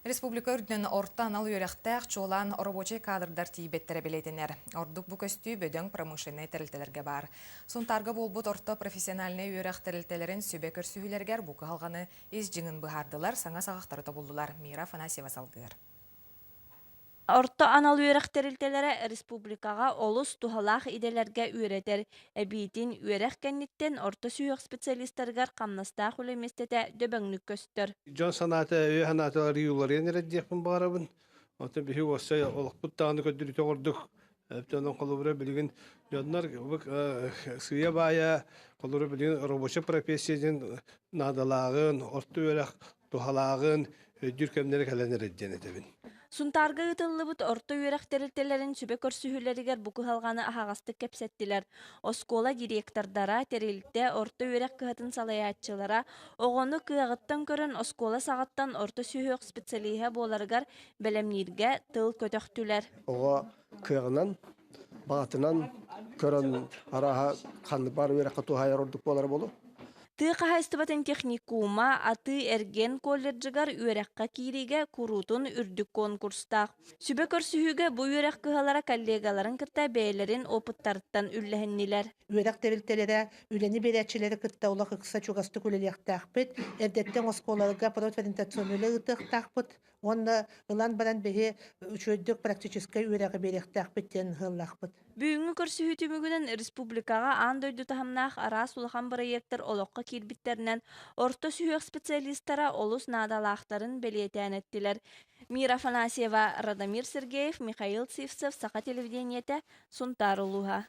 Республика үрдүнэн орто анал үөрэхтээх чуолаан оробуочай кадрдар тиийбэттэрэ бэлиэтэнэр. Ордук бу көстүү бөдөҥ промышленнай тэрилтэлэргэ баар. Сунтаарга буолбут орто профессиональнай үөрэх тэрилтэлэрин сүбэ көрсүһүүлэригэр бу кыһалҕаны ис дьиҥин быһаардылар, саҥа саҕахтары тобуллулар. Мира Афанасьева салгыыр. Орто анал үөрэх тэрилтэлэрэ республикаҕа олус туһалаах идэлэргэ үөрэтэр, эбиитин үөрэх кэнниттэн орто сүһүөх специалистарыгар хамнастаах үлэ миэстэтэ дөбөҥнүк көстөр. Дьон санаата, өйө санаата уларыйан эрэр диэхпин баҕарабын. Оттон биһиги уопсай олохпут даҕаны көрдөрүүтэ курдук, онон холобура билигин дьоннор сыыйа-баайа холобура билигин рабочай профессия диэн наадалааҕын, орто үөрэх туһалааҕын өйдүүр кэмнэрэ кэлэн эрэр диэн этэбин. Сунтаарга ыытыллыбыт орто үөрэх тэрилтэлэрин сүбэ көрсүһүүлэригэр бу кыһалҕаны аһаҕастык кэпсэттилэр. Оскуола директордара, тэрилтэ, орто үөрэх кыһатын салайааччылара оҕону кыаҕыттан көрөн оскуола саҕаттан орто сүһүөх специалиһа буоларыгар бэлэмнииргэ тыл көтөхтүлэр. Оҕо кыаҕынан, баҕатынан көрөн арааһа ханнык баар үөрэххэ туһаайар ордук буолара буолуо. Тыа хаһаайыстыбатын техникума атыы-эргиэн колледжыгар үөрэххэ киириигэ куруутун үрдүк конкурстаах. Сүбэ көрсүһүүгэ бу үөрэх кыһалара коллегаларын кытта бэйэлэрин опыттарыттан үллэһиннилэр. Үөрэх тэрилтэлэрэ үлэни биэрээччилэри кытта олох ыкса чугастык үлэлиэхтээхпит. Эрдэттэн оскуолаларга профориентационнай үлэ ыытыахтаахпыт. Уонна ылан баран биһи үчүгэйдик практическай үөрэҕи биэриэхтээхпит диэн ыһыллаахпыт. Бүгүҥҥү көрсүһүү түмүгүнэн республикаҕа аан дойду таһымнаах араас улахан бырайыактар олоххо киирбиттэринэн орто сүһүөх специалистара олус наадалаахтарын бэлиэтээн эттилэр. Мира Афанасьева, Радомир Сергеев, Михаил Сивцев, Саха телевидениетэ, Сунтаар улууһа.